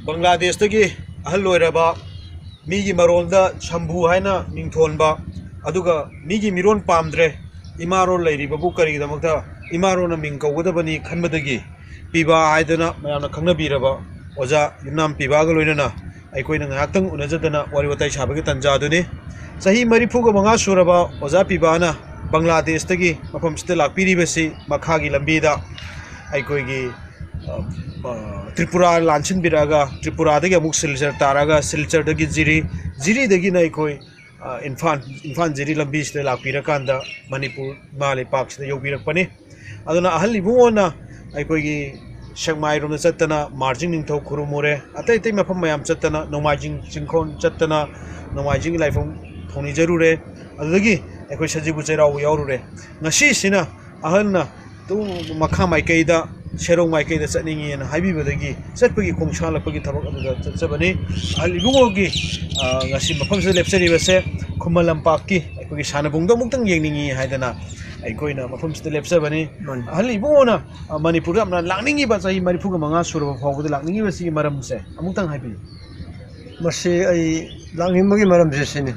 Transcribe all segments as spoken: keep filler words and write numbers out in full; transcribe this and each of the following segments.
ꯕꯪꯒ꯭ꯂꯥꯗꯦꯁꯇꯒꯤ ꯑꯍꯜ ꯑꯣꯏꯔꯕ, ꯃꯤꯒꯤ ꯃꯔꯣꯜꯗ ꯁꯝꯚꯨ ꯍꯥꯏꯅ ꯃꯤꯡꯊꯣꯟꯕ, ꯑꯗꯨꯒ ꯃꯤꯒꯤ ꯃꯤꯔꯣꯟ ꯄꯥꯝꯗ꯭ꯔꯦ, ꯏꯃꯥꯔꯣꯟ ꯂꯩꯔꯤꯕꯕꯨ ꯀꯔꯤꯒꯤꯗꯃꯛꯇ ꯏꯃꯥꯔꯣꯟꯅ ꯃꯤꯡ ꯀꯧꯒꯗꯕꯅꯤ ꯈꯟꯕꯗꯒꯤ ꯄꯤꯕꯥ ꯍꯥꯏꯗꯨꯅ ꯃꯌꯥꯝꯅ ꯈꯪꯅꯕꯤꯔꯕ ꯑꯣꯖꯥ ꯌꯨꯝꯅꯥꯝ ꯄꯤꯕꯥꯒ ꯂꯣꯏꯅꯅ ꯑꯩꯈꯣꯏꯅ ꯉꯥꯏꯍꯥꯛꯇꯪ ꯎꯅꯖꯗꯅ ꯋꯥꯔꯤ ꯋꯥꯇꯥꯏ ꯁꯥꯕꯒꯤ ꯇꯥꯟꯖꯥ ꯑꯗꯨꯅꯤ꯫ ꯆꯍꯤ ꯃꯔꯤꯐꯨꯒ ꯃꯉꯥ ꯁꯨꯔꯕ ꯑꯣꯖꯥ ꯄꯤꯕꯥꯅ ꯕꯪꯒ꯭ꯂꯥꯗꯦꯁꯇꯒꯤ ꯃꯐꯝꯁꯤꯗ ꯂꯥꯛꯄꯤꯔꯤꯕꯁꯤ ꯃꯈꯥꯒꯤ ꯂꯝꯕꯤꯗ ꯑꯩꯈꯣꯏꯒꯤ, ꯑ, ꯑ, ꯇ꯭ꯔꯤꯄꯨꯔꯥ ꯂꯥꯟꯁꯤꯟꯕꯤꯔꯛꯑꯒ, ꯇ꯭ꯔꯤꯄꯨꯔꯥꯗꯒꯤ ꯑꯃꯨꯛ ꯁꯤꯜꯆꯔ ꯇꯥꯔꯒ, ꯁꯤꯜꯆꯔꯗꯒꯤ ꯖꯤꯔꯤ, ꯖꯤꯔꯤꯗꯒꯤꯅ ꯑꯩꯈꯣꯏ, ꯑ, ꯏꯝꯐꯥꯜ, ꯏꯝꯐꯥꯜ ꯖꯤꯔꯤ ꯂꯝꯕꯤꯁꯤꯗ ꯂꯥꯛꯄꯤꯔꯀꯥꯟꯗ ꯃꯅꯤꯄꯨꯔ ꯏꯃꯥ ꯂꯩꯄꯥꯛꯁꯤꯗ ꯌꯧꯕꯤꯔꯛꯄꯅꯤ꯫ ꯑꯗꯨꯅ ꯑꯍꯜ ꯏꯕꯨꯡꯉꯣꯅ ꯑꯩꯈꯣꯏꯒꯤ ꯁꯦꯛꯃꯥꯏꯔꯣꯝꯗ ꯆꯠꯇꯅ ꯃꯥꯔꯖꯤꯡ ꯅꯤꯡꯊꯧ ꯈꯨꯔꯨꯝꯃꯨꯔꯦ, ꯑꯇꯩ ꯑꯇꯩ ꯃꯐꯝ ꯃꯌꯥꯝ ꯆꯠꯇꯅ, ꯅꯣꯡꯃꯥꯏꯖꯤꯡ ꯆꯤꯡꯈꯣꯟ ꯆꯠꯇꯅ ꯅꯣꯡꯃꯥꯏꯖꯤꯡꯒꯤ ꯂꯥꯏꯐꯝ ꯊꯧꯅꯤꯖꯔꯨꯔꯦ꯫ ꯑꯗꯨꯗꯒꯤ ꯑꯩꯈꯣꯏ ꯁꯖꯤꯕꯨ ꯆꯩꯔꯥꯎꯕ ꯌꯥꯎꯔꯨꯔꯦ꯫ ꯉꯁꯤꯁꯤꯅ ꯑꯍꯜꯅ ꯇꯨ ꯃꯈꯥ ꯃꯥꯏꯀꯩꯗ, ꯁꯦꯔꯧ ꯃꯥꯏꯀꯩꯗ ꯆꯠꯅꯤꯡꯉꯦꯅ ꯍꯥꯏꯕꯤꯕꯗꯒꯤ ꯆꯠꯄꯒꯤ ꯈꯣꯡ ꯁꯥꯡꯂꯛꯄꯒꯤ ꯊꯕꯛ ꯑꯗꯨꯗ ꯆꯠꯆꯕꯅꯤ꯫ ꯑꯍꯜ ꯏꯕꯨꯡꯉꯣꯒꯤ, ꯑ, ꯉꯁꯤ ꯃꯐꯝꯁꯤꯗ ꯂꯦꯞꯆꯔꯤꯕꯁꯦ ꯈꯨꯃꯟ ꯂꯝꯄꯥꯛꯀꯤ ꯑꯩꯈꯣꯏꯒꯤ ꯁꯥꯟꯅꯕꯨꯡꯗꯣ ꯑꯃꯨꯛꯇꯪ ꯌꯦꯡꯅꯤꯡꯉꯤ ꯍꯥꯏꯗꯅ ꯑꯩꯈꯣꯏꯅ ꯃꯐꯝꯁꯤꯗ ꯂꯦꯞꯆꯕꯅꯤ꯫ ꯃꯥꯅꯤ꯫ ꯑꯍꯜ ꯏꯕꯨꯡꯉꯣꯅ, ꯑ, ꯃꯅꯤꯄꯨꯔꯗ ꯌꯥꯝꯅ ꯂꯥꯛꯅꯤꯡꯉꯤꯕ, ꯆꯍꯤ ꯃꯔꯤꯐꯨꯒ ꯃꯉꯥ ꯁꯨꯔꯕ ꯐꯥꯎꯕꯗ ꯂꯥꯛꯅꯤꯡꯉꯤꯕꯁꯤꯒꯤ ꯃꯔꯝꯁꯦ ꯑꯃꯨꯛꯇꯪ ꯍꯥꯏꯕꯤꯌꯨ꯫ ꯃꯁꯤ ꯑꯩ ꯂꯥꯛꯅꯤꯡꯕꯒꯤ ꯃꯔꯝꯁꯦ ꯁꯤꯅꯤ꯫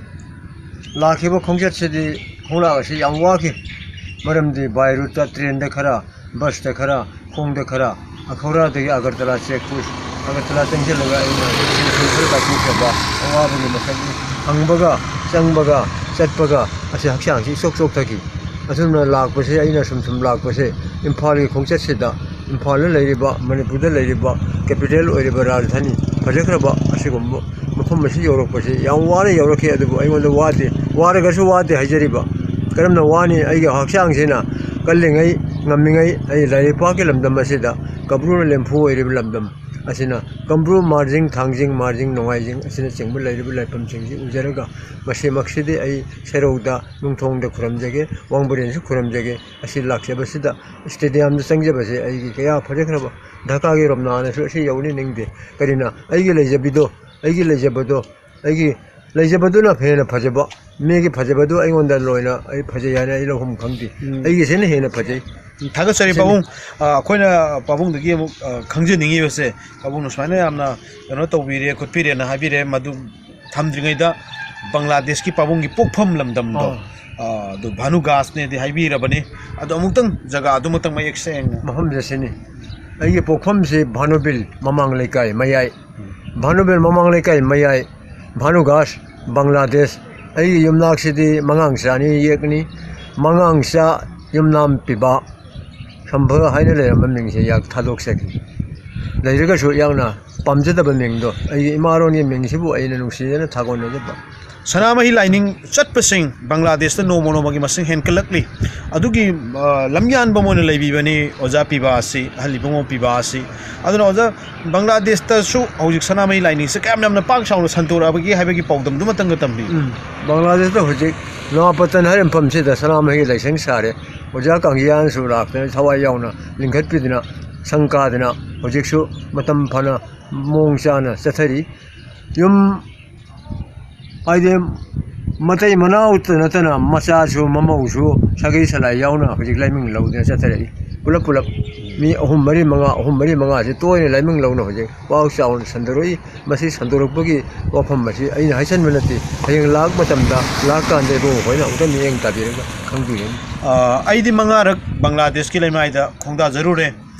ꯂꯥꯛꯈꯤꯕ ꯈꯣꯡꯆꯠꯁꯤꯗꯤ, ꯈꯣꯡꯂꯥꯛ ꯑꯁꯤ ꯌꯥꯝ ꯋꯥꯈꯤ꯫ ꯃꯔꯝꯗꯤ by route ꯇ, ꯇ꯭ꯔꯦꯟꯗ ꯈꯔ, ꯕꯁꯇ ꯈꯔ, ꯈꯣꯡꯗ ꯈꯔ, ꯑꯈꯧꯔꯥꯗꯒꯤ ꯑꯒꯔꯇꯂꯥ check post, ꯑꯒꯔꯇꯂꯥ ꯆꯪꯁꯤꯜꯂꯒ ꯑꯩꯅ ꯁꯤꯡ ꯈꯔ ꯀꯥꯏꯊꯣꯛꯆꯕ, ꯑꯋꯥꯕꯒꯤ ꯃꯁꯛꯅꯤ꯫ ꯍꯪꯕꯒ, ꯆꯪꯕꯒ, ꯆꯠꯄꯒ ꯑꯁꯤ ꯍꯛꯆꯥꯡꯁꯤ ꯏꯆꯣꯛ ꯆꯣꯛꯊꯈꯤ꯫ ꯑꯁꯨꯝꯅ ꯂꯥꯛꯄꯁꯦ, ꯑꯩꯅ ꯁꯨꯝ ꯁꯨꯝ ꯂꯥꯛꯄꯁꯦ, ꯏꯝꯐꯥꯜꯒꯤ ꯈꯣꯡꯆꯠꯁꯤꯗ ꯏꯝꯐꯥꯜꯗ ꯂꯩꯔꯤꯕ, ꯃꯅꯤꯄꯨꯔꯗ ꯂꯩꯔꯤꯕ capital ꯑꯣꯏꯔꯤꯕ ꯔꯥꯖꯙꯥꯅꯤ ꯐꯖꯈ꯭ꯔꯕ ꯑꯁꯤꯒꯨꯝꯕ ꯃꯐꯝ ꯑꯁꯤ ꯌꯧꯔꯛꯄꯁꯤ ꯌꯥꯝ ꯋꯥꯅ ꯌꯧꯔꯛꯈꯤ꯫ ꯑꯗꯨꯕꯨ ꯑꯩꯉꯣꯟꯗ ꯋꯥꯗꯦ, ꯋꯥꯔꯒꯁꯨ ꯋꯥꯗꯦ ꯍꯥꯏꯖꯔꯤꯕ꯫ ꯀꯔꯝꯅ ꯋꯥꯅꯤ? ꯑꯩꯒꯤ ꯍꯛꯆꯥꯡꯁꯤꯅ ꯀꯜꯂꯤꯉꯩ, ꯉꯝꯃꯤꯉꯩ, ꯑꯩ ꯂꯥꯏꯔꯩꯄꯥꯛꯀꯤ ꯂꯝꯗꯝ ꯑꯁꯤꯗ ꯀꯝꯕ꯭ꯔꯨꯅ ꯂꯦꯝꯐꯨ ꯑꯣꯏꯔꯤꯕ ꯂꯝꯗꯝ ꯑꯁꯤꯅ ꯀꯝꯕ꯭ꯔꯨ, ꯃꯥꯔꯖꯤꯡ, ꯊꯥꯡꯖꯤꯡ, ꯃꯥꯔꯖꯤꯡ, ꯅꯣꯡꯃꯥꯏꯖꯤꯡ ꯑꯁꯤꯅꯆꯤꯡꯕ ꯂꯩꯔꯤꯕ ꯂꯥꯏꯐꯝꯁꯤꯡꯁꯤ ꯎꯖꯔꯒ, ꯃꯁꯤꯃꯛꯁꯤꯗꯤ ꯑꯩ ꯁꯦꯔꯧꯗ, ꯅꯨꯡꯊꯣꯡꯗ ꯈꯨꯔꯨꯝꯖꯒꯦ, ꯋꯥꯡꯕ꯭ꯔꯦꯟꯁꯨ ꯈꯨꯔꯨꯝꯖꯒꯦ꯫ ꯑꯁꯤ ꯂꯥꯛꯆꯕꯁꯤꯗ stadium ꯗ ꯆꯪꯖꯕꯁꯦ ꯑꯩꯒꯤ ꯀꯌꯥ ꯐꯖꯈ꯭ꯔꯕ ꯙꯥꯀꯥꯒꯤ ꯔꯣꯝꯅꯥꯅꯁꯨ ꯑꯁꯤ ꯌꯧꯅꯤꯡꯅꯤꯡꯗꯦ꯫ ꯀꯔꯤꯅ ꯑꯩꯒꯤ ꯂꯩꯖꯕꯤꯗꯣ, ꯑꯩꯒꯤ ꯂꯩꯖꯕꯗꯣ, ꯑꯩꯒꯤ ꯂꯩꯖꯕꯗꯨꯅ ꯍꯦꯟꯅ ꯐꯖꯕ, ꯃꯤꯒꯤ ꯐꯖꯕꯗꯨ ꯑꯩꯉꯣꯟꯗ ꯂꯣꯏꯅ ꯑꯩ ꯐꯖꯩ ꯍꯥꯏꯅ ꯑꯩ ꯂꯧꯐꯝ ꯈꯪꯗꯦ꯫ ꯎꯝ꯫ ꯑꯩꯒꯤꯁꯤꯅ ꯍꯦꯟꯅ ꯐꯖꯩ꯫ ꯎꯝ, ꯊꯥꯒꯠꯆꯔꯤ ꯁꯤꯅꯤ꯫ ꯄꯥꯕꯨꯡ꯫ ꯑ, ꯑꯩꯈꯣꯏꯅ ꯄꯥꯕꯨꯡꯗꯒꯤ ꯑꯃꯨꯛ, ꯑ, ꯈꯪꯖꯅꯤꯡꯉꯤꯕꯁꯦ, ꯄꯥꯕꯨꯡꯅ ꯁꯨꯃꯥꯏꯅ ꯌꯥꯝꯅ ꯀꯩꯅꯣ ꯇꯧꯕꯤꯔꯦ ꯈꯣꯠꯄꯤꯔꯦꯅ ꯍꯥꯏꯕꯤꯔꯦ, ꯃꯗꯨ ꯊꯝꯗ꯭ꯔꯤꯉꯩꯗ ꯕꯪꯒ꯭ꯂꯥꯗꯦꯁꯀꯤ ꯄꯥꯕꯨꯡꯒꯤ ꯄꯣꯛꯐꯝ ꯂꯝꯗꯝꯗꯣ, ꯑꯥ꯫ ꯑ, ꯑꯗꯨ ꯚꯥꯅꯨꯒꯥꯁꯅꯦꯗꯤ ꯍꯥꯏꯕꯤꯔꯕꯅꯤ꯫ ꯑꯗꯣ ꯑꯃꯨꯛꯇꯪ ꯖꯒꯥꯗꯨꯃꯛꯇꯪ ꯃꯌꯦꯛ ꯁꯦꯡꯅ꯫ ꯃꯐꯝꯁꯦ ꯁꯤꯅꯤ꯫ ꯑꯩꯒꯤ ꯄꯣꯛꯐꯝꯁꯤ ꯚꯥꯅꯨꯕꯤꯜ ꯃꯃꯥꯡ ꯂꯩꯀꯥꯏ ꯃꯌꯥꯏ꯫ ꯎꯝ꯫ ꯚꯥꯅꯨꯕꯤꯜ ꯃꯃꯥꯡ ꯂꯩꯀꯥꯏ ꯃꯌꯥꯏ, ꯚꯥꯅꯨꯒꯥꯁ, ꯕꯪꯒ꯭ꯂꯥꯗꯦꯁ꯫ ꯑꯩꯒꯤ ꯌꯨꯝꯅꯥꯛꯁꯤꯗꯤ ꯃꯉꯥꯡꯆꯥ ꯑꯅꯤ ꯌꯦꯛꯅꯤ꯫ ꯃꯉꯥꯡꯆꯥ ꯌꯨꯝꯅꯥꯝ ꯄꯤꯕ ꯁꯝꯚ ꯍꯥꯏꯅ ꯂꯩꯔꯝꯕ ꯃꯤꯡꯁꯦ ꯌꯥꯛ ꯊꯥꯗꯣꯛꯆꯈꯤ꯫ ꯂꯩꯔꯒꯁꯨ ꯌꯥꯝꯅ ꯄꯥꯝꯖꯗꯕ ꯃꯤꯡꯗꯣ, ꯑꯩꯒꯤ ꯏꯃꯥꯔꯣꯟꯒꯤ ꯃꯤꯡꯁꯤꯕꯨ ꯑꯩꯅ ꯅꯨꯡꯁꯤꯖꯅ ꯊꯥꯒꯣꯟꯅꯖꯕ꯫ ꯁꯅꯥꯃꯍꯤ ꯂꯥꯏꯅꯤꯡ ꯆꯠꯄꯁꯤꯡ ꯕꯪꯒ꯭ꯂꯥꯗꯦꯁꯇ ꯅꯣꯡꯃ ꯅꯣꯡꯃꯒꯤ ꯃꯁꯤꯡ ꯍꯦꯟꯒꯠꯂꯛꯂꯤ꯫ ꯑꯗꯨꯒꯤ, ꯑ, ꯂꯝꯌꯥꯟꯕ ꯑꯃ ꯑꯣꯏꯅ ꯂꯩꯕꯤꯕꯅꯤ ꯑꯣꯖꯥ ꯄꯤꯕꯥ ꯑꯁꯤ, ꯑꯍꯜ ꯏꯕꯨꯡꯉꯣ ꯄꯤꯕꯥ ꯑꯁꯤ꯫ ꯑꯗꯨꯅ ꯑꯣꯖꯥ, ꯕꯪꯒ꯭ꯂꯥꯗꯦꯁꯇꯁꯨ ꯍꯧꯖꯤꯛ ꯁꯅꯥꯃꯍꯤ ꯂꯥꯏꯅꯤꯡꯁꯦ ꯀꯌꯥꯝ ꯌꯥꯝꯅ ꯄꯥꯛ ꯆꯥꯎꯅ ꯁꯟꯗꯣꯔꯛꯑꯕꯒꯦ ꯍꯥꯏꯕꯒꯤ ꯄꯥꯎꯗꯝꯗꯨꯃꯇꯪꯒ ꯇꯝꯕꯤꯌꯨ꯫ ꯎꯝ꯫ ꯕꯪꯒ꯭ꯂꯥꯗꯦꯁꯇ ꯍꯧꯖꯤꯛ ꯅꯋꯥꯄꯇꯟ ꯍꯥꯏꯔꯤꯕ ꯃꯐꯝꯁꯤꯗ ꯁꯅꯥꯃꯍꯤ ꯂꯥꯏꯁꯪ ꯁꯥꯔꯦ꯫ ꯑꯣꯖꯥ ꯀꯥꯡꯖꯤꯌꯥꯟꯁꯨ ꯂꯥꯛꯇꯅ ꯊꯋꯥꯏ ꯌꯥꯎꯅ ꯂꯤꯡꯈꯠꯄꯤꯗꯨꯅ ꯁꯪ ꯀꯥꯗꯅ ꯍꯧꯖꯤꯛꯁꯨ ꯃꯇꯝ ꯐꯅ ꯃꯑꯣꯡ ꯆꯥꯅ ꯆꯠꯊꯔꯤ꯫ ꯌꯨꯝ ꯍꯥꯏꯗꯤ ꯃꯇꯩ ꯃꯅꯥꯎꯇ ꯅꯠꯇꯅ ꯃꯆꯥꯁꯨ ꯃꯃꯧꯁꯨ ꯁꯥꯒꯩ ꯁꯂꯥꯏ ꯌꯥꯎꯅ ꯍꯧꯖꯤꯛ ꯂꯥꯏꯃꯤꯡ ꯂꯧꯗꯅ ꯆꯠꯊꯔꯛꯏ꯫ ꯄꯨꯂꯞ ꯄꯨꯂꯞ ꯃꯤ ꯑꯍꯨꯝ ꯃꯔꯤ ꯃꯉꯥ, ꯑꯍꯨꯝ ꯃꯔꯤ ꯃꯉꯥꯁꯤ ꯇꯣꯏꯅ ꯂꯥꯏꯃꯤꯡ ꯂꯧꯅ ꯍꯧꯖꯤꯛ ꯄꯥꯛ ꯆꯥꯎꯅ ꯁꯟꯗꯣꯔꯛꯏ꯫ ꯃꯁꯤ ꯁꯟꯗꯣꯔꯛꯄꯒꯤ ꯋꯥꯐꯝ ꯑꯁꯤ ꯑꯩꯅ ꯍꯥꯏꯁꯟꯕ ꯅꯠꯇꯦ꯫ ꯍꯌꯦꯡ ꯂꯥꯛ ꯃꯇꯝꯗ, ꯂꯥꯛꯀꯥꯟꯗ ꯏꯕꯨꯡꯉꯣ ꯍꯣꯏꯅ ꯑꯃꯨꯛꯇ ꯃꯤꯠꯌꯦꯡ ꯇꯥꯕꯤꯔꯒ ꯈꯪꯕꯤꯒꯅꯤ꯫ ꯑ, ꯑꯩꯗꯤ ꯃꯉꯥꯔꯛ ꯕꯪꯒ꯭ꯂꯥꯗꯦꯁꯀꯤ ꯂꯩꯃꯥꯏꯗ ꯈꯣꯡꯗꯥꯖꯔꯨꯔꯦ꯫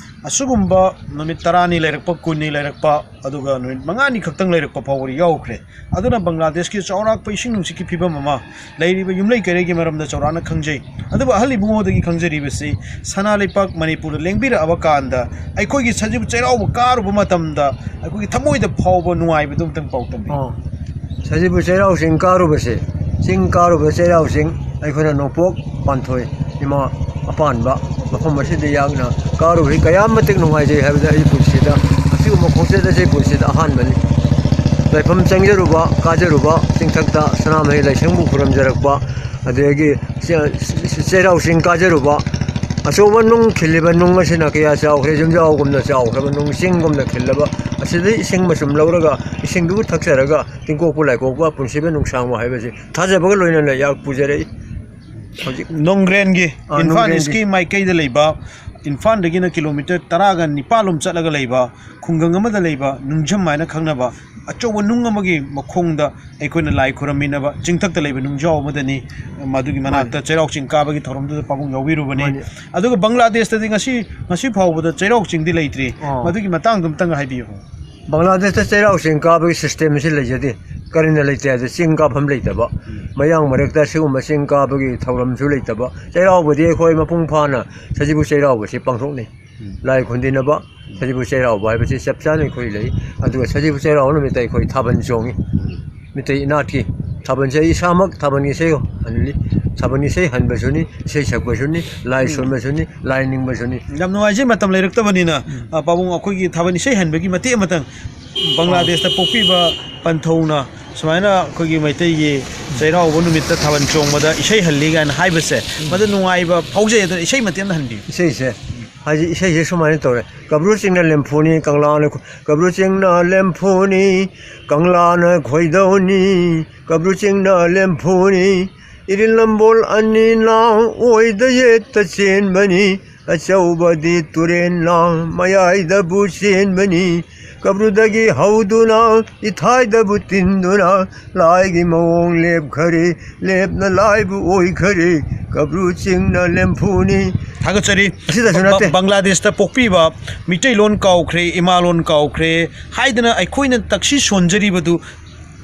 ꯑꯁꯤꯒꯨꯝꯕ ꯅꯨꯃꯤꯠ ꯇꯔꯥꯅꯤ ꯂꯩꯔꯛꯄ, ꯀꯨꯟꯅꯤ ꯂꯩꯔꯛꯄ, ꯑꯗꯨꯒ ꯅꯨꯃꯤꯠ ꯃꯉꯥꯅꯤ ꯈꯛꯇꯪ ꯂꯩꯔꯛꯄ ꯐꯥꯎꯕꯗꯤ ꯌꯥꯎꯈ꯭ꯔꯦ꯫ ꯑꯗꯨꯅ ꯕꯪꯒ꯭ꯂꯥꯗꯦꯁꯀꯤ ꯆꯥꯎꯔꯥꯛꯄ ꯏꯁꯤꯡ ꯅꯨꯡꯁꯤꯠꯀꯤ ꯐꯤꯕꯝ ꯑꯃ, ꯂꯩꯔꯤꯕ ꯌꯨꯝꯂꯩ ꯀꯩꯔꯩꯒꯤ ꯃꯔꯝꯗ ꯆꯥꯎꯔꯥꯛꯅ ꯈꯪꯖꯩ꯫ ꯑꯗꯨꯕꯨ ꯑꯍꯜ ꯏꯕꯨꯡꯉꯣꯗꯒꯤ ꯈꯪꯖꯔꯤꯕꯁꯤ, ꯁꯅꯥ ꯂꯩꯄꯥꯛ ꯃꯅꯤꯄꯨꯔꯗ ꯂꯦꯡꯕꯤꯔꯛꯑꯕ ꯀꯥꯟꯗ ꯑꯩꯈꯣꯏꯒꯤ ꯁꯖꯤꯕꯨ ꯆꯩꯔꯥꯎꯕ ꯀꯥꯔꯨꯕ ꯃꯇꯝꯗ ꯑꯩꯈꯣꯏꯒꯤ ꯊꯃꯣꯏꯗ ꯐꯥꯎꯕ ꯅꯨꯡꯉꯥꯏꯕꯗꯨ ꯑꯃꯨꯛꯇꯪ ꯄꯥꯎ ꯇꯝꯕꯤꯌꯨ꯫ ꯑꯣ, ꯁꯖꯤꯕꯨ ꯆꯩꯔꯥꯎ ꯆꯤꯡ ꯀꯥꯔꯨꯕꯁꯦ, ꯆꯤꯡ ꯀꯥꯔꯨꯕ ꯆꯩꯔꯥꯎ ꯆꯤꯡ ꯑꯩꯈꯣꯏꯅ ꯅꯣꯡꯄꯣꯛ ꯄꯥꯟꯊꯣꯏ ꯏꯃꯥ ꯑꯄꯥꯟꯕ ꯃꯐꯝ ꯑꯁꯤꯗ ꯌꯥꯝꯅ ꯀꯥꯔꯨꯕꯁꯤ ꯀꯌꯥꯝ ꯃꯇꯤꯛ ꯅꯨꯡꯉꯥꯏꯖꯩ ꯍꯥꯏꯕꯗ ꯑꯩ ꯄꯨꯟꯁꯤꯗ ꯑꯁꯤꯒꯨꯝꯕ ꯈꯣꯡꯆꯠ ꯑꯁꯤ ꯄꯨꯟꯁꯤꯗ ꯑꯍꯥꯟꯕꯅꯤ꯫ ꯂꯥꯏꯐꯝ ꯆꯪꯖꯔꯨꯕ, ꯀꯥꯖꯔꯨꯕ, ꯆꯤꯡꯊꯛꯇ ꯁꯅꯥꯃꯍꯤ ꯂꯥꯏꯁꯪꯕꯨ ꯈꯨꯔꯨꯝꯖꯔꯛꯄ, ꯑꯗꯒꯤ ꯆꯦ-, ꯆꯩꯔꯥꯎ ꯆꯤꯡ ꯀꯥꯖꯔꯨꯕ, ꯑꯆꯧꯕ ꯅꯨꯡ ꯈꯤꯜꯂꯤꯕ ꯅꯨꯡ ꯑꯁꯤꯅ ꯀꯌꯥ ꯆꯥꯎꯈ꯭ꯔꯦ, ꯌꯨꯝꯖꯥꯎꯒꯨꯝꯅ ꯆꯥꯎꯈ꯭ꯔꯕ ꯅꯨꯡ, ꯆꯤꯡꯒꯨꯝꯅ ꯈꯤꯜꯂꯕ, ꯑꯁꯤꯗꯒꯤ ꯏꯁꯤꯡ ꯃꯆꯨꯝ ꯂꯧꯔꯒ, ꯏꯁꯤꯡꯗꯨꯕꯨ ꯊꯛꯆꯔꯒ, ꯇꯤꯡꯀꯣꯛꯄꯨ ꯂꯥꯏꯀꯣꯛꯄ ꯄꯨꯟꯁꯤꯕ ꯅꯨꯡꯁꯥꯡꯕ ꯍꯥꯏꯕꯁꯤ ꯊꯥꯖꯕꯒ ꯂꯣꯏꯅꯅ ꯏꯌꯥꯔ ꯄꯨꯖꯔꯛꯏ꯫ ꯍꯧꯖꯤꯛ ꯅꯣꯡꯒ꯭ꯔꯦꯟꯒꯤ, ꯑꯥ, ꯏꯝꯐꯥꯜ ꯅꯣꯡꯒ꯭ꯔꯦꯟꯒꯤ꯫ ꯏꯁꯀꯤ ꯃꯥꯏꯀꯩꯗ ꯂꯩꯕ, ꯏꯝꯐꯥꯜꯗꯒꯤꯅ ꯀꯤꯂꯣꯃꯤꯇꯔ ꯇꯔꯥꯒ ꯅꯤꯄꯥꯜ ꯂꯣꯝ ꯆꯠꯂꯒ ꯂꯩꯕ ꯈꯨꯡꯒꯪ ꯑꯃꯗ ꯂꯩꯕ ꯅꯨꯡꯖꯝ ꯍꯥꯏꯅ ꯈꯪꯅꯕ ꯑꯆꯧꯕ ꯅꯨꯡ ꯑꯃꯒꯤ ꯃꯈꯣꯡꯗ ꯑꯩꯈꯣꯏꯅ ꯂꯥꯏ ꯈꯨꯔꯝꯃꯤꯟꯅꯕ ꯆꯤꯡꯊꯛꯇ ꯂꯩꯕ ꯅꯨꯡꯖꯥꯎ ꯑꯃꯗꯅꯤ꯫ ꯃꯗꯨꯒꯤ ꯃꯅꯥꯛꯇ ꯃꯥꯅꯤ꯫ ꯆꯩꯔꯥꯎ ꯆꯤꯡ ꯀꯥꯕꯒꯤ ꯊꯧꯔꯝꯗꯨꯗ ꯄꯥꯕꯨꯡ ꯌꯥꯎꯕꯤꯔꯨꯕꯅꯤ꯫ ꯃꯥꯅꯤ꯫ ꯑꯗꯨꯒ ꯕꯪꯒ꯭ꯂꯥꯗꯦꯁꯇꯗꯤ ꯉꯁꯤ, ꯉꯁꯤ ꯐꯥꯎꯕꯗ ꯆꯩꯔꯥꯎ ꯆꯤꯡꯗꯤ ꯂꯩꯇ꯭ꯔꯤ꯫ ꯑꯣ꯫ ꯃꯗꯨꯒꯤ ꯃꯇꯥꯡꯗꯨ ꯑꯝꯇꯪ ꯍꯥꯏꯕꯤꯌꯨ꯫ ꯕꯪꯒ꯭ꯂꯥꯗꯦꯁꯇ ꯆꯩꯔꯥꯎ ꯆꯤꯡ ꯀꯥꯕꯒꯤ system ꯑꯁꯤ ꯂꯩꯖꯗꯦ꯫ ꯀꯔꯤꯅ ꯂꯩꯇꯦ ꯍꯥꯏꯕꯗ, ꯆꯤꯡ ꯀꯥꯐꯝ ꯂꯩꯇꯕ, ꯎꯝ꯫ ꯃꯌꯥꯡ ꯃꯔꯛꯇ ꯁꯤꯒꯨꯝꯕ ꯆꯤꯡ ꯀꯥꯕꯒꯤ ꯊꯧꯔꯝꯁꯨ ꯂꯩꯇꯕ꯫ ꯆꯩꯔꯥꯎꯕꯗꯤ ꯑꯩꯈꯣꯏ ꯃꯄꯨꯡ ꯐꯥꯅ ꯁꯖꯤꯕꯨ ꯆꯩꯔꯥꯎꯕꯁꯤ ꯄꯥꯡꯊꯣꯛꯅꯩ꯫ ꯎꯝ꯫ ꯂꯥꯏ ꯈꯨꯟꯗꯤꯅꯕ, ꯎꯝ꯫ ꯁꯖꯤꯕꯨ ꯆꯩꯔꯥꯎꯕ ꯍꯥꯏꯕꯁꯤ ꯆꯞ ꯆꯥꯅ ꯑꯩꯈꯣꯏ ꯂꯩ꯫ ꯑꯗꯨꯒ ꯁꯖꯤꯕꯨ ꯆꯩꯔꯥꯎꯕ ꯅꯨꯃꯤꯠꯇ ꯑꯩꯈꯣꯏ ꯊꯥꯕꯜ ꯆꯣꯡꯉꯤ꯫ ꯎꯝ꯫ ꯃꯤꯇꯩ ꯏꯅꯥꯠꯀꯤ ꯊꯥꯕꯜꯁꯦ ꯑꯩ ꯏꯁꯥꯃꯛ ꯊꯥꯕꯜ ꯏꯁꯩ ꯍꯜꯂꯤ꯫ ꯊꯥꯕꯜ ꯏꯁꯩ ꯍꯟꯕꯁꯨꯅꯤ, ꯏꯁꯩ ꯁꯛꯄꯁꯨꯅꯤ, ꯂꯥꯏ ꯎꯝ꯫ ꯁꯣꯟꯕꯁꯨꯅꯤ, ꯂꯥꯏ ꯅꯤꯡꯕꯁꯨꯅꯤ꯫ ꯌꯥꯝ ꯅꯨꯡꯉꯥꯏꯖꯩ, ꯃꯇꯝ ꯂꯩꯔꯛꯇꯕꯅꯤꯅ, ꯎꯝ꯫ ꯑ, ꯄꯥꯕꯨꯡ, ꯑꯩꯈꯣꯏꯒꯤ ꯊꯥꯕꯜ ꯏꯁꯩ ꯍꯟꯕꯒꯤ ꯃꯇꯦꯛ ꯑꯃꯇꯪ, ꯕꯪꯒ꯭ꯂꯥꯗꯦꯁꯇ ꯄꯣꯛꯄꯤꯕ ꯄꯟꯊꯧꯅ ꯁꯨꯃꯥꯏꯅ ꯑꯩꯈꯣꯏꯒꯤ ꯃꯩꯇꯩꯒꯤ ꯆꯩꯔꯥꯎꯕ ꯅꯨꯃꯤꯠꯇ ꯊꯥꯕꯜ ꯆꯣꯡꯕꯗ ꯏꯁꯩ ꯍꯜꯂꯤ ꯀꯥꯏꯅ ꯍꯥꯏꯕꯁꯦ, ꯎꯝ꯫ ꯃꯗꯨ ꯅꯨꯡꯉꯥꯏꯕ ꯐꯥꯎꯖꯩ꯫ ꯑꯗꯨꯅ ꯏꯁꯩ ꯃꯇꯦꯛ ꯑꯃ ꯍꯟꯕꯤꯌꯨ꯫ ꯏꯁꯩꯁꯦ, ꯍꯥꯏꯗꯤ ꯏꯁꯩꯁꯦ ꯁꯨꯃꯥꯏꯅ ꯇꯧꯔꯦ: "ꯀꯕ꯭ꯔꯨ ꯆꯤꯡꯅ ꯂꯦꯝꯐꯨꯅꯤ, ꯀꯪꯂꯥꯅ ꯈꯨ-, ꯀꯕ꯭ꯔꯨ ꯆꯤꯡꯅ ꯂꯦꯝꯐꯨꯅꯤ, ꯀꯪꯂꯥꯅ ꯈꯣꯏꯗꯧꯅꯤ, ꯀꯕ꯭ꯔꯨ ꯆꯤꯡꯅ ꯂꯦꯝꯐꯨꯅꯤ, ꯏꯔꯤꯜ ꯅꯝꯕꯣꯜ ꯑꯅꯤꯅ ꯑꯣꯏꯗ ꯌꯦꯠꯇ ꯆꯦꯟꯕꯅꯤ, ꯑꯆꯧꯕꯗꯤ ꯇꯨꯔꯦꯟꯅ ꯃꯌꯥꯏꯗꯕꯨ ꯆꯦꯟꯕꯅꯤ, ꯀꯕ꯭ꯔꯨꯗꯒꯤ ꯍꯧꯗꯨꯅ ꯏꯊꯥꯏꯗꯕꯨ ꯇꯤꯟꯗꯨꯅ ꯂꯥꯏꯒꯤ ꯃꯑꯣꯡ ꯂꯦꯞꯈꯔꯦ, ꯂꯦꯞꯅ ꯂꯥꯏꯕꯨ ꯑꯣꯏꯈꯔꯦ, ꯀꯕ꯭ꯔꯨ ꯆꯤꯡꯅ ꯂꯦꯝꯐꯨꯅꯤ"꯫ ꯊꯥꯒꯠꯆꯔꯤ꯫ ꯑꯁꯤꯗꯁꯨ ꯕ-, ꯅꯠꯇꯦ꯫ ꯕꯪꯒ꯭ꯂꯥꯗꯦꯁꯇ ꯄꯣꯛꯄꯤꯕ, ꯃꯤꯇꯩꯂꯣꯟ ꯀꯥꯎꯈ꯭ꯔꯦ, ꯏꯃꯥꯂꯣꯟ ꯀꯥꯎꯈ꯭ꯔꯦ ꯍꯥꯏꯗꯅ ꯑꯩꯈꯣꯏꯅ ꯇꯛꯁꯤ ꯁꯣꯟꯖꯔꯤꯕꯗꯨ,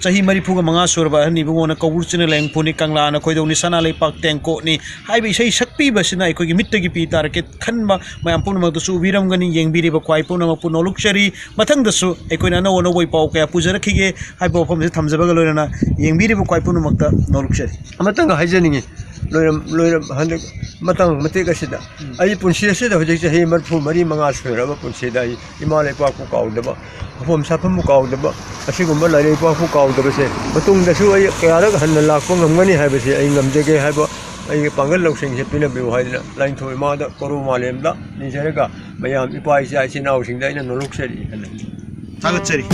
ꯆꯍꯤ ꯃꯔꯤꯐꯨꯒ ꯃꯉꯥ ꯁꯨꯔꯕ ꯑꯍꯟ ꯏꯕꯨꯡꯉꯣꯅ "ꯀꯧꯕ꯭ꯔꯨ ꯆꯤꯡꯅ ꯂꯦꯝꯐꯨꯅꯤ, ꯀꯪꯂꯥꯅ ꯈꯣꯏꯗꯧꯅꯤ, ꯁꯅꯥ ꯂꯩꯄꯥꯛ ꯇꯦꯡꯀꯣꯠꯅꯤ" ꯍꯥꯏꯕ ꯏꯁꯩ ꯁꯛꯄꯤꯕꯁꯤꯅ ꯑꯩꯈꯣꯏꯒꯤ ꯃꯤꯠꯇꯒꯤ ꯄꯤ ꯇꯥꯔꯛꯀꯦ ꯈꯟꯕ ꯃꯌꯥꯝ ꯄꯨꯝꯅꯃꯛꯇꯁꯨ ꯎꯕꯤꯔꯝꯒꯅꯤ꯫ ꯌꯦꯡꯕꯤꯔꯤꯕ ꯈ꯭ꯋꯥꯏ ꯄꯨꯝꯅꯃꯛꯄꯨ ꯅꯣꯂꯨꯛꯆꯔꯤ꯫ ꯃꯊꯪꯗꯁꯨ ꯑꯩꯈꯣꯏꯅ ꯑꯅꯧ ꯑꯅꯧꯕ ꯄꯥꯎ ꯀꯌꯥ ꯄꯨꯖꯔꯛꯈꯤꯒꯦ ꯍꯥꯏꯕ ꯋꯥꯐꯝꯁꯤ ꯊꯝꯖꯕꯒ ꯂꯣꯏꯅꯅ ꯌꯦꯡꯕꯤꯔꯤꯕ ꯈ꯭ꯋꯥꯏ ꯄꯨꯝꯅꯃꯛꯇ ꯅꯣꯂꯨꯛꯆꯔꯤ꯫ ꯑꯃꯇꯪꯒ ꯍꯥꯏꯖꯅꯤꯡꯉꯤ꯫ ꯂꯣꯏꯔꯝ-, ꯂꯣꯏꯔꯝ-, ꯍꯟꯗꯛ ꯃꯇꯥꯡ ꯃꯇꯦꯛ ꯑꯁꯤꯗ, ꯎꯝ꯫ ꯑꯩ ꯄꯨꯟꯁꯤ ꯑꯁꯤꯗ ꯍꯧꯖꯤꯛ ꯆꯍꯤ ꯃꯔꯤꯐꯨ ꯃꯔꯤ ꯃꯉꯥ ꯁꯨꯔꯕ ꯄꯨꯟꯁꯤꯗ ꯑꯩ ꯏꯃꯥ ꯂꯩꯄꯥꯛꯄꯨ ꯀꯥꯎꯗꯕ, ꯃꯐꯝ ꯁꯥꯐꯝꯕꯨ ꯀꯥꯎꯗꯕ, ꯑꯁꯤꯒꯨꯝꯕ ꯂꯥꯏꯔꯩꯄꯥꯛꯄꯨ ꯀꯥꯎꯗꯕꯁꯦ ꯃꯇꯨꯡꯗꯁꯨ ꯑꯩ ꯀꯌꯥꯔꯛ ꯍꯟꯅ ꯂꯥꯛꯄ ꯉꯝꯒꯅꯤ ꯍꯥꯏꯕꯁꯦ ꯑꯩ ꯉꯝꯖꯒꯦ ꯍꯥꯏꯕ ꯑꯩꯒꯤ ꯄꯥꯡꯒꯜ ꯂꯧꯁꯤꯡꯁꯦ ꯄꯤꯅꯕꯤꯌꯨ ꯍꯥꯏꯗꯅ ꯂꯥꯏꯅꯤꯡꯊꯧ ꯏꯃꯥꯗ ꯀꯣꯔꯧ ꯃꯥꯂꯦꯝꯗ ꯅꯤꯖꯔꯒ ꯃꯌꯥꯝ ꯏꯄꯥ ꯏꯆꯥ ꯏꯆꯤꯟ ꯏꯅꯥꯎꯁꯤꯡꯗ ꯑꯩꯅ ꯅꯣꯂꯨꯛꯆꯔꯤ ꯍꯥꯏꯅ꯫ ꯊꯥꯒꯠꯆꯔꯤ꯫